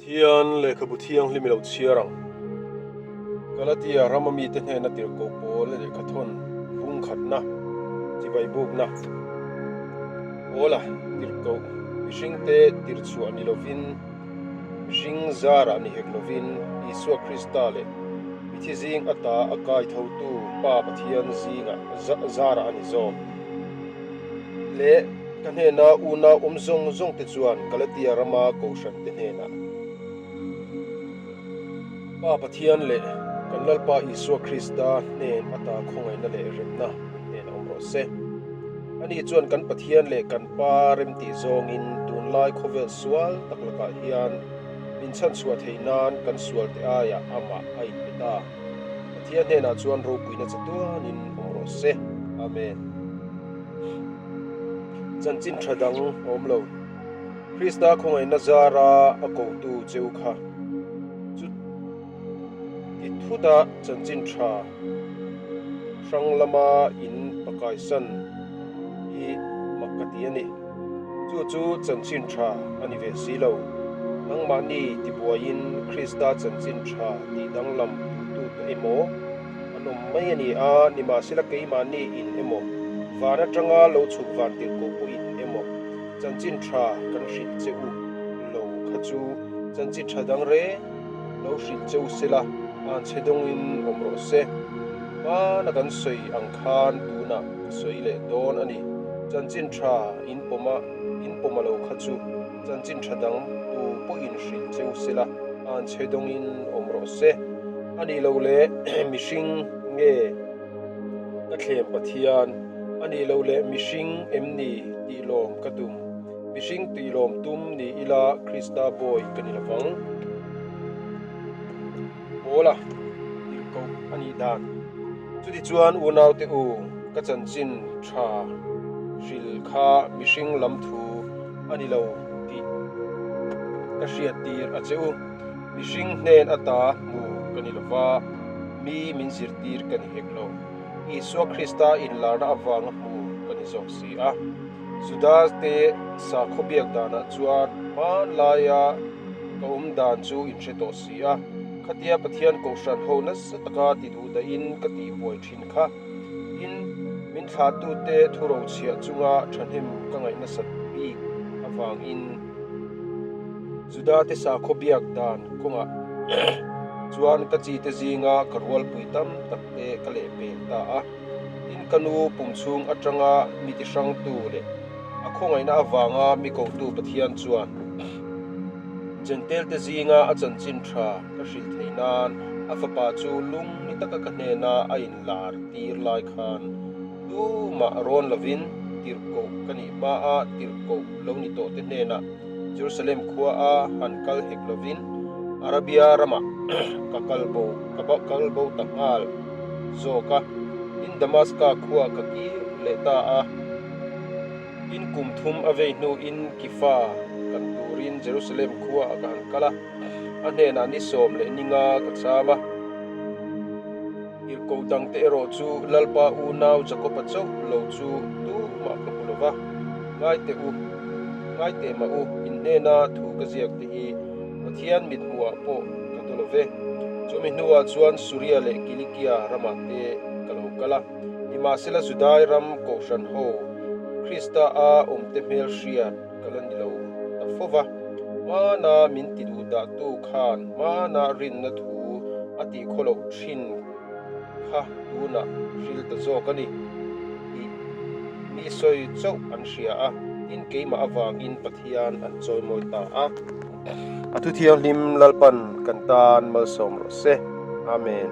Pathian lehkhabu thianghlim i lo chhiar ang. Galatia rama mite hnena tirhkoh pawl lehkhathawn bungkhatna, chibai bukna, pawla tirhkoh mihringte tirhchhuah ni lovin, mihring zarah ni hek lovin Isua Krista leh mithi zing ata a kaithotu Pa Pathian zingah zarah a ni zawk. Leh ka hnena unau awm zawng zawng te chuan Galatia rama Kohhran te hnenah Pa Pathian leh kan Lalpa Isua Krista hnen ata khawngaihna leh remna min hnenah awm rawh se. Ani chuan kan Pathian leh kan Pa remtih zawngin tunlai khawvel sual tak lakah hian min chhanchhuah theih nan kan sualte aiah amah a inpe ta. Pathian hnenah chuan ropuina chatuanin awm rawh se. Amen. Chanchin tha dang a awm lo. Krista khawngaihna zara a kotu cheu kha chu ti thuta chanchin tha hrang lama in pakaisan hi mak ka ti a ni. Chu chu chanchin tha a ni ve si lo. Nangmahni tibuaiin Krista chanchin tha tih danglam duhtute emaw an awm mai a ni a, nimahsela keimahni in emaw, van atanga lo chhuk van tirhkoh pawhin emaw chanchin tha kan hrilh che u lo kha chu chanchin tha dang reng lo hrilh che u sela an chhe dawngin awm rawh se. Hmana kan sawi ang khan tunah ka sawi leh dawn a ni. Chanchin tha in pawm a, in pawm a lo kha chu chanchin tha dang tu pawhin hrilh che u sela an chhe dawngin awm rawh se. A nih loh leh mihring nge ka thlem Pathian? A nih loh leh mihring em ni tih lawm ka tum? Mihring tih lawm tum ni ila Krista bawi ka ni lovang. Paula tirhkoh a nih dan. Chutichuan unaute u, ka chanchin tha hril kha mihring lam thu a ni lo tih ka hriat tir a che u. Mihring hnen ata hmu ka ni lova, mi min zirtir ka ni hek lo. Isua Krista inlarna avanga hmu ka ni zawk si a. Juda te sakhaw biak danah chuan hmanlaia ka awm dan chu inhre tawh si a, khatia Pathian Kohhran ho nasa taka ti duh dahin ka tihbuai thin kha. Tin, min thlahtute thurochhiah chunga thahnem ka ngaih nasat bik avangin Juda te sakhaw biak dan kawngah chuan ka chite zinga ka rualpui tam tak te ka lehpel ta a. Tin, ka nu pum chhung atanga mi ti hrangtu leh a khawngaihna avanga mi kotu Pathian chuan Jentail te zinga a chanchin tha ka hrilh theih nan a fapa chu lung ni taka ka hnena a inlar tir lai khan tumah rawn lovin tirhkoh ka nih hmaa tirhkoh lo ni tawh te hnenah Jerusalem khua a han kal hek lovin Arabia ramah ka kal bo ka kal bo ta nghal zawk a, tin Damaska khua ka kir leh ta a. Tin kum thum a vei hnuin Kifa kan turin Jerusalem khua ah ka han kal a, a hnenah ni 15 ka cham a. Tirhkoh dangte erawh chu Lalpa unau Jakoba chauh lo chu tumah ka hmu lo va, Ngaite u, ngaite mah u, in hnena thu ka ziak te hi Pathian mithmuhah pawh ka daw lo ve. Chumi hnuah chuan Suria leh Kilikia ramah te ka lo kal a, nimahsela Judai ram Kohhran ho Krista a awmte hmel hriat ka la ni lo ta fo va. Hmana min ti duh dahtu khan hmana rinna thu a tih khaw loh thin kha tunah hril ta zawk a ni tih mi sawi chauh an hria a, tin keimah avangin Pathian an chawimawi ta a. A thu thianghlim Lalpan kan tan malsawm rawh se. Amen.